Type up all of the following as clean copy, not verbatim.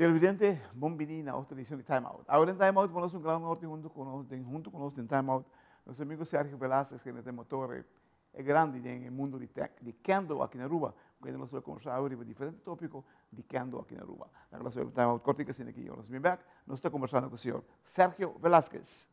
Televidente, bon bini na otro edicion di Time Out. Awe den Time Out, nos un gran honor tin hunto cu nos, den hunto cu nos den Time Out, nos amigo Sergio Velasquez, kende ta e motor e grandi den e mundo di tech, di kendo aki na Aruba, cu kende nos lo conversa awe riba diferente topico di kendo aki na Aruba. Nan nos Time Out cortico asina aki, ora nos bin bek, nos ta conversando cu señor Sergio Velasquez.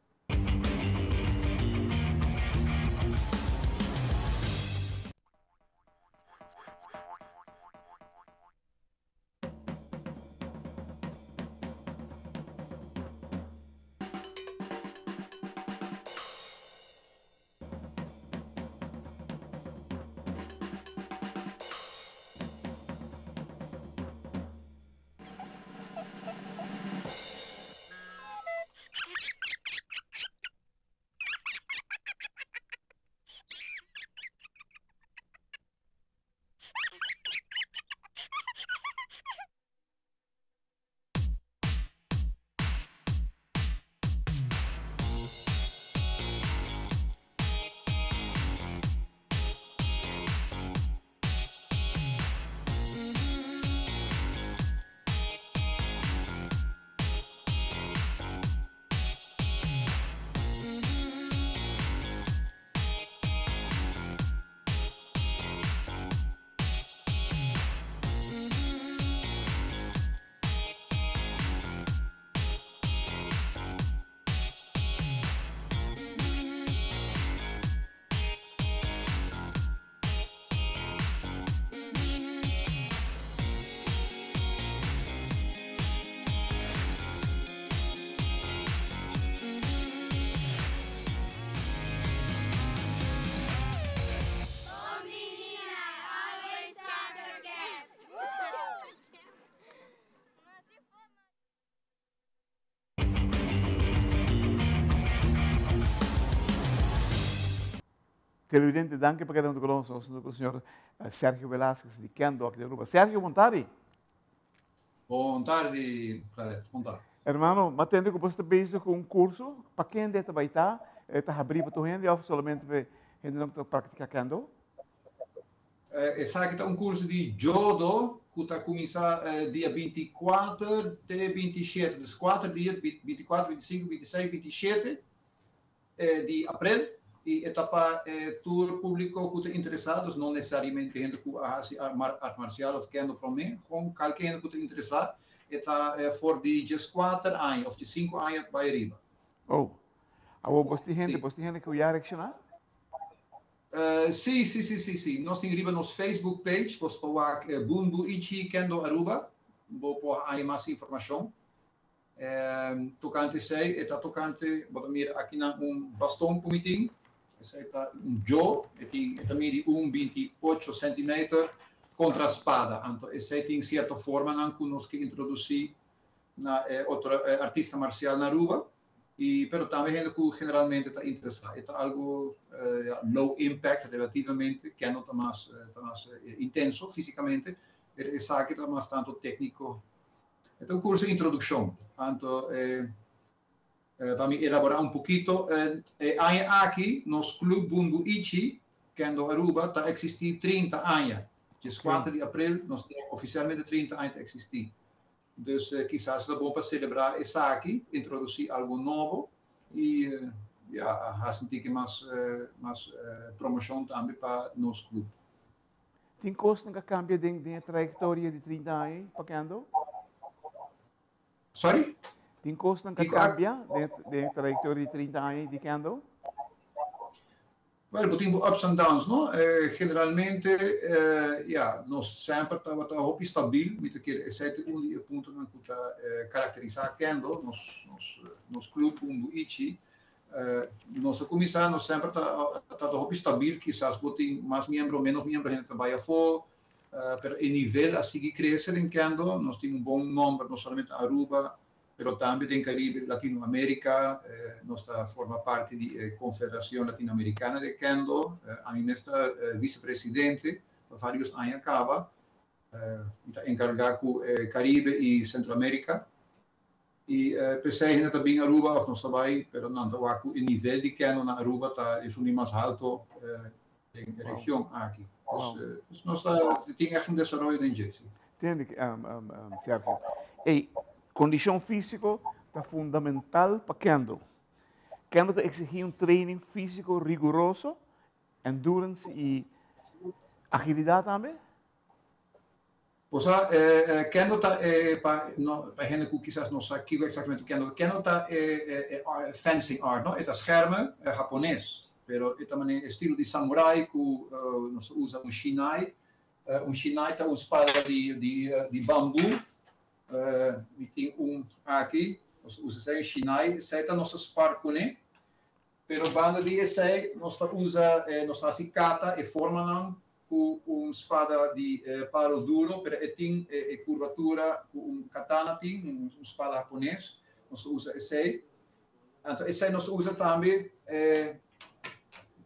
Televidente, danki pa keda hunto ku nos. Nos hunto ku señor Sergio Velasquez di Kendo aki di Aruba. Sergio, bon tardi. Bon tardi, Claret. Bon tardi. Hermano, m'a tende ku bo ta bezig ku un kurso. Pa kende e ta bai ta? E ta habrí pa tur hende òf solamente pa hendenan ku ta praktiká kendo? Esaki ta un kurso di jodo ku ta kuminsá dia 24 te 27, dus kuater dia, 24, 25, 26, 27 di aprel. I e ta pa tur públiko ku ta interesá, dus no nesesariamente hende ku a hasi art marsial òf kendo promé, gewoon kalke hende ku ta interesá. E ta for di 14 aña òf 15 aña bai riba. Oh, awor bos tin hende, bos tin hende ku ya reakshoná? Sí, sí, sí, sí, sí. Nos tin riba nos Facebook page, bos por wak Bunbu Ichi Kendo Aruba, bo por haña mas informashon. Tokante esei, e ta tokante, bo ta mira akinan un baston ku mi tin, esei ta un jo, e tin, e ta midi un 28 centimeter kontra spada. Anto esei tin sierto formanan ku nos ke introdusí na e otro artista marsial na Aruba. Y pero tambe hende cu generalmente ta interesa. E ta algo ja, low impact relativamente, kendo ta mas ta mas intenso fisicamente, pero esaki ta mas tanto tecnico. E ta un curso di introduccion, anto pa mi elabora un pokito, e aña aki nos Club Bunbu Ichi Kendo Aruba ta existi 30 aña. 14 di april nos tin oficialmente 30 aña ta existi. Dus kisas ta bon pa selebrá esaki, introdusí algu nobo i ya hasi un tiki mas mas promoshon tambe pa nos klup. Tin kosnan ku a kambia den den e trayektoria di 30 aña ei pa Kendo? Sorry? Tin kosnan ku a kambia den den e trayektoria di 30 aña ei di Kendo? Well, bo tin bo ups and downs, no? Generalmente, ya, nos semper tabata hopi stabil. Mi ta kere esei ta un di e puntonan ku ta karakterisá Kendo, nos, nos, nos club Umbu Ichi. Nos a kuminsá, nos semper ta tabata hopi stabil. Kisas bo tin mas miembro o ménos miembro, hende ta bai afó, pero e nivel a sigui krese den Kendo. Nos tin un bon nòmber, no solamente na Aruba, pero tambe den Caribe, Latinoamerica, nos ta forma parti di e Confederacion Latinoamericana de Kendo, ami mes ta vicepresidente pa varios aña caba, mi ta encarga cu Caribe y Centroamerica, y p'esey hende ta bin Aruba of nos ta bay, pero nan ta wak cu e nivel di kendo na Aruba ta esun di mas halto den e region aki. Dus nos ta tin echt un desaroyo den dje, si. Tende, Sergio. Ei, kondishon físiko ta fundamental pa kendo. Kendo ta eksigí un training físiko riguroso, endurance i agilidat tambe. Bo sa, kendo ta e, pa no, pa hende ku kisas no sa kiko eksaktamente kendo, kendo ta e, e, e fencing art, no? E ta schermen hapones, pero e ta manera estilo di samurai ku nos ta usa un shinai. Un shinai ta un spada di, di, di bambu. Mi tin un aki, nos ta usa esei, un shinai. Esei ta nos ta spar kuné. Pero banda di esei nos ta usa, nos ta hasi kata, e formanan ku un spada di palo duro, pero e tin e kurbatura ku un katana tin, un spada hapones, nos ta usa esei. Anto esei nos ta usa tambe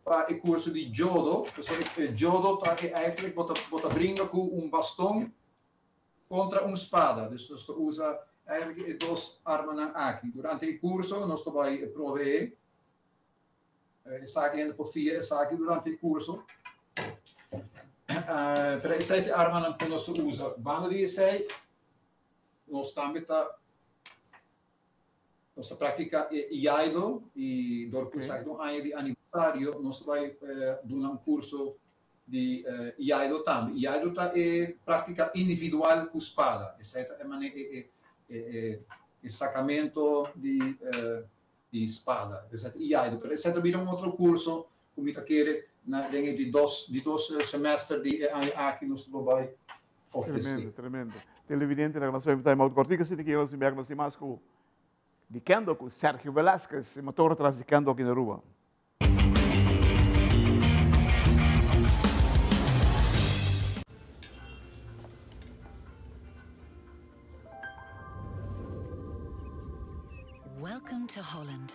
pa e kurso di jodo, pasobra e jodo ta e eigenlijk bo ta bo ta bringa ku un baston kontra un spada, dus nos ta usa eigenlijk e dos armanan aki. Durante e kurso nos ta bai proveé Esaki hende por fia esaki durante e kurso. Pero esei ta e armanan ku nos ta usa. Banda di esei nos tambe ta nos ta praktiká e iaido i dor ku esaki ta un aña di aniversario nos ta bai duna un kurso di iaido tambe. Iaido ta e praktika individual ku spada. Esei ta e manera e e sakamento di di spada. Esei ta iaido. Pero esei ta bira un otro kurso ku mi ta kere na den e di dos di dos semester di e aña aki nos ta por bai ofresé. Tremendo, tremendo. Televidente na nos time out kortico asina ki nos tin bek nos tin mas ku di kendo ku Sergio Velasquez, e motor tras di kendo aki na Aruba. Welcome to Holland.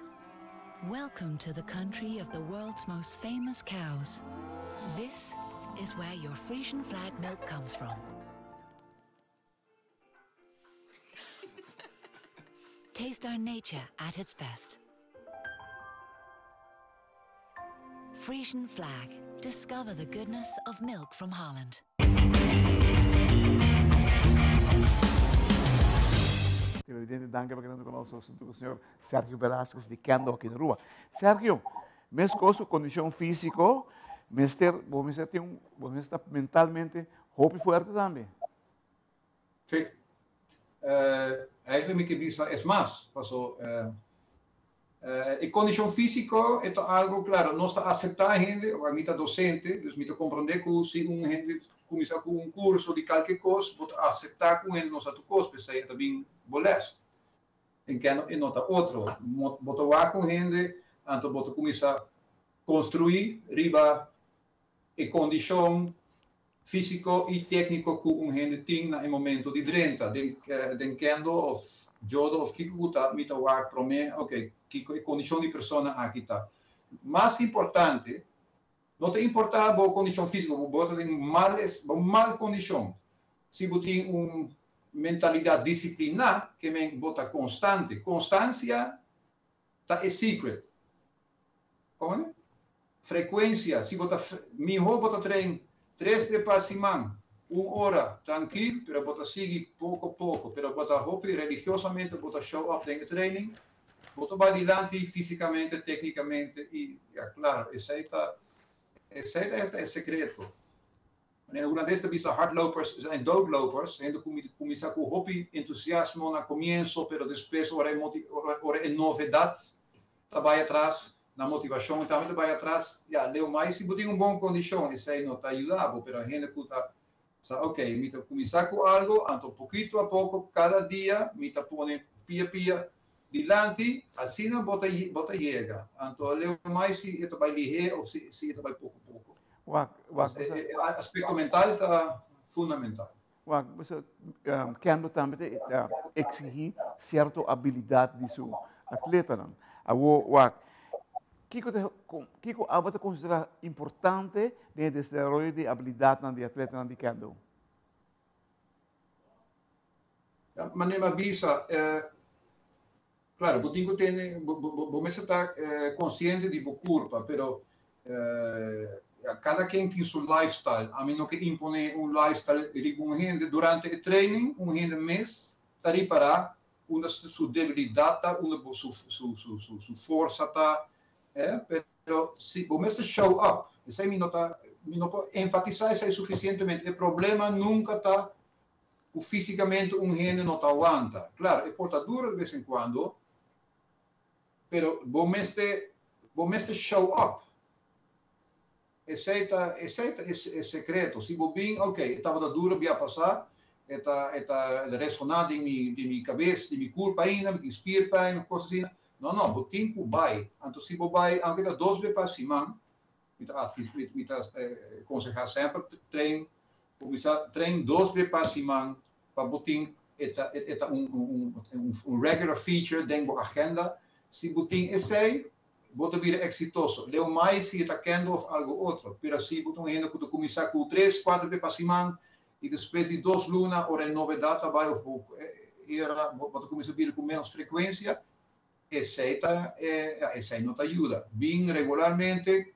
Welcome to the country of the world's most famous cows. This is where your Frisian flag milk comes from. Taste our nature at its best. Frisian flag. Discover the goodness of milk from Holland. Televidente, danki pa keda ku nos huntu ku señor Sergio Velasquez di Kendo aki na Aruba. Sergio, meskos ku kondishon físiko, mester, bo mester tin un, bo mester ta mentalmente hopi fuerte tambe. Sí. Eigenlijk mi ke bisa es mas, paso e kondishon físiko e ta algo, klaro, nos ta aseptá hende, ora mi ta dosente, dus mi ta komprondé ku si un hende kuminsá ku un kurso di kalke kos, bo ta aseptá ku un hende no sa tur kos, p'esei e ta bin bo lès. En kende e no ta otro. Bo ta wak un hende, anto bo ta kuminsá konstruí riba e kondishon físiko i tékniko ku un hende tin na e momento di drenta den den kendo òf jodo òf kiko ku ta, mi ta wak promé, oke, kiko e kondishon di persona aki ta. Mas importante, no ta importá bo kondishon físiko, bo bo ta den mal bo mal kondishon, si bo tin un mentalidat disipliná, ke men bo ta konstante. Konstansia ta e secret. Komo? Frecuencia, si bo ta miho bo ta train tres be pa siman, un ora, trankil, pero bo ta sigui poco poco, pero bo ta hopi religiosamente bo ta show up den e training, bo ta bai dilanti fisicamente, tecnicamente y ya claro, esey ta esey ta e secreto. Manera hulandes ta bisa hardlopers zijn doodlopers, hende ku kuminsá ku hopi entusiasmo na komienso pero despues ora e ora e novedat ta bai atras, nan motivashon tambe ta bai atras, ya leu mai si bo tin un bon kondishon esei no ta yuda bo pero hende ku ta sa ok mi ta kuminsá ku algu anto pokito a poko kada dia mi ta pone pia pia dilanti asina bo ta bo ta yega anto leu mai si e ta bai lihé of si si e ta bai poko poko. Wak, wak, E e aspekto mental ta fundamental. Wak, bo kendo tambe ta eksigí sierto abilidat di su atletanan. Awor, wak, kiko ta kiko abo ta konsiderá importante den e desaroyo di abilidatnan di atletanan di kendo? Manera mi a bisa, Claro, bo tin cu tene, bo, bo, bo mester ta consciente di bo curpa, pero cada ken tin su lifestyle. Ami no ke impone un lifestyle riba un hende. Durante e training, un hende mes ta ta ripará unda su debilidat ta, unda su su su su su forsa ta, eh, pero si bo mester show up, esei mi no ta mi no por enfatisá esei sufisientemente. E problema nunka ta ku físikamente un hende no ta wanta. Klaro, e por ta duro de bes en kuando, pero bo mester show up. Esei ta e sekreto. Si bo bin, ok, e tabata duro bia pasá, e ta resoná den mi kabes, den mi kurpa ainda, mi tin spierpijn, kos asina. No, no, bo tin ku bai. Anto si bo bai, aunke ta 2 bes pa siman, mi ta konsehá semper train, kuminsá train 2 bes pa siman, pa bo tin e ta un regular feature den bo agenda. Si bo tin esei, bo ta bira eksitoso. Leu mas si ta kendo òf algu otro. Pero si bo ta un hende ku ta kuminsá ku 3, 4 bes pa siman, i despues di 2 luna, ora e novedat bai, òf era, bo ta kuminsá bira ku menos frekuensia, esei no ta yuda. Bin regularmente,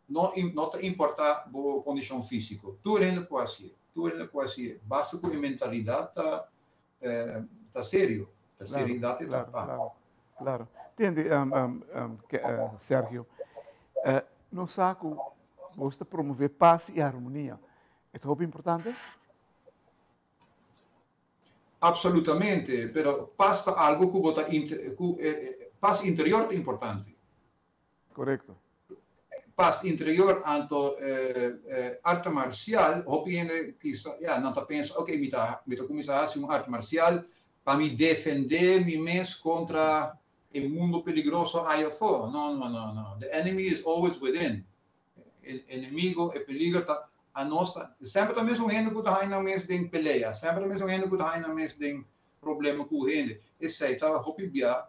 no ta importá e kondishon físiko. Tur hende por hasi, tur hende por hasi. Basta ku e mentalidat ta serio. Ta seriedat ta pa. Klaro. Tende, Sergio, nos sa ku bo ta promové pas i harmonia. E ta importante? Absolutamente, pero pas ta algu ku bo ta pas interior ta importante. Korekto. Pas interior, anto arte marsial, hopi hende kisas, ja, nan ta pensa, ok, mi ta kuminsá hasi un arte marsial pa mi defendé mi mes kontra e mundu peligroso ei afó. No, no, no, no. The enemy is always within. E enemigu, e peliger ta anos ta, semper ta mesun hende ku ta haña mes den pelea, semper ta mesun hende ku ta haña mes den problema ku hende. Esei ta hopi bia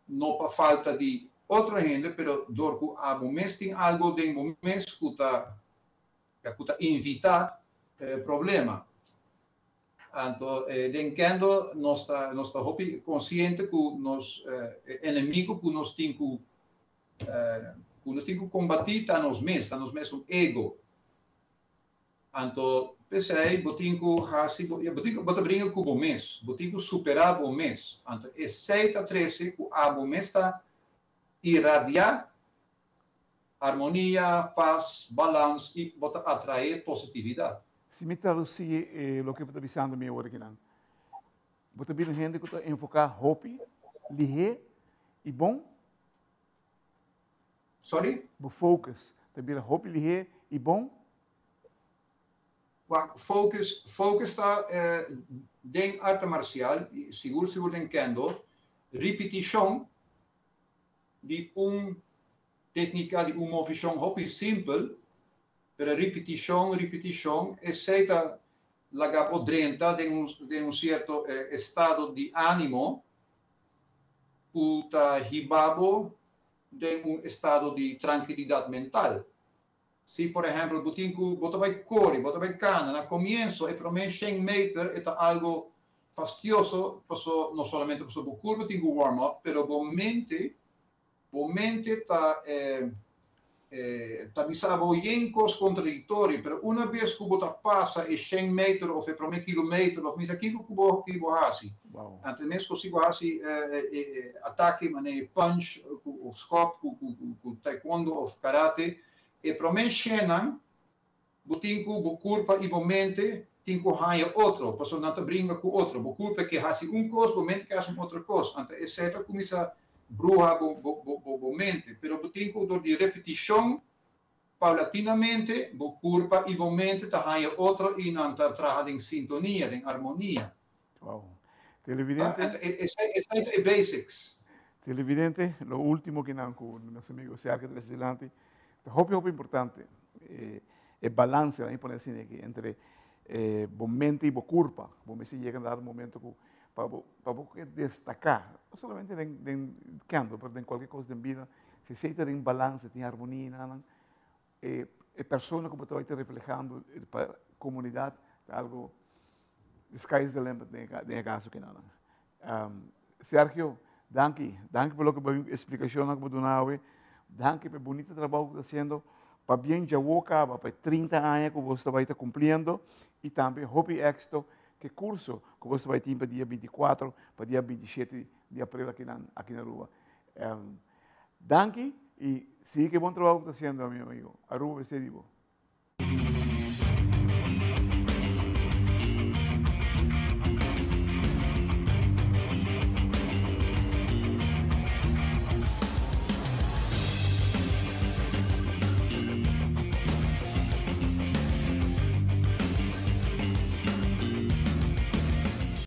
no pa falta di otro hende, pero dor ku abo mes tin algu den bo mes ku ta invitá problema. Anto, den kendo nos ta hopi konsiente ku nos enemigu ku nos tin ku kombatí ta nos mes, ta nos mes un ego. Anto, p'esei, bo tin ku hasi, bo tin ku bo ta bringa ku bo mes, bo tin ku superá bo mes. Anto, esei ta trese ku abo mes ta irradiá harmonia, pas, balans i bo ta atraé positividat. Si mi tradusí loke bo ta bisando mi awor akinan, bo ta bira hende ku ta enfoká hopi, lihé i bon? Sorry? Bo focus ta bira hopi lihé i bon? Focus ta den arte marsial, sigur sigur den kendo, ripetishon di un téknika, di un moveshon hopi simpel, pero ripetishon, ripetishon, esei ta laga bo drenta den un sierto estado di ánimo ku ta hiba bo den un estado di trankilidat mental. Si, por ehèmpel, bo tin ku bo ta bai kore, bo ta bai kana, na komienso, e promé 100 meter ta algu fastioso, paso no solamente paso bo kurpa tin ku warm up, pero bo mente ta bisa bo yen kos kontradiktorio, pero un bes ku bo ta pasa e 100 meter òf e promé kilometer òf misa kiko ku bo hasi. Anto mes ku si bo hasi atake manera punch òf skòp ku taekwondo òf karate, e promé 100 bo tin ku bo kurpa i bo mente tin ku haña otro, paso nan ta bringa ku otro. Bo kurpa ke hasi un kos, bo mente ke hasi un otro kos. Anto esei ta kuminsá bruha bo mente. Pero bo tin ku dor di ripetishon, paulatinamente, bo kurpa i bo mente ta haña otro i nan ta traha den sintonia, den harmonia. Wow. Televidente. Esei ta e basics. Televidente, lo último ku nan ku nos amigu Sergio ta dilanti, ta hopi hopi importante. E balanse, laga pone asina aki, entre bo mente i bo kurpa. Bo mester yega na un momento ku pa bo destaká, no solamente den kendo, pero den kualke kos den bida, si esei ta den balanse, tin harmonia, nan, e persona ku bo ta reflehando pa komunidat, ta algu, the sky is the limit den e kaso aki nan. Sergio, danki, danki pa loke eksplikashon ku bo a duna, danki pa e bunita trabou ku bo ta hasiendo, pabien ya kaba, pa 30 aña ku bo ta kumpliendo, i tambe hopi éksito. Cu e curso cu boso ta bay tin pa dia 24 pa dia 27 di april aki na Aruba. Danki y sigui cu e bon trabou cu bo ta haciendo, mi amigo. Aruba mester di bo.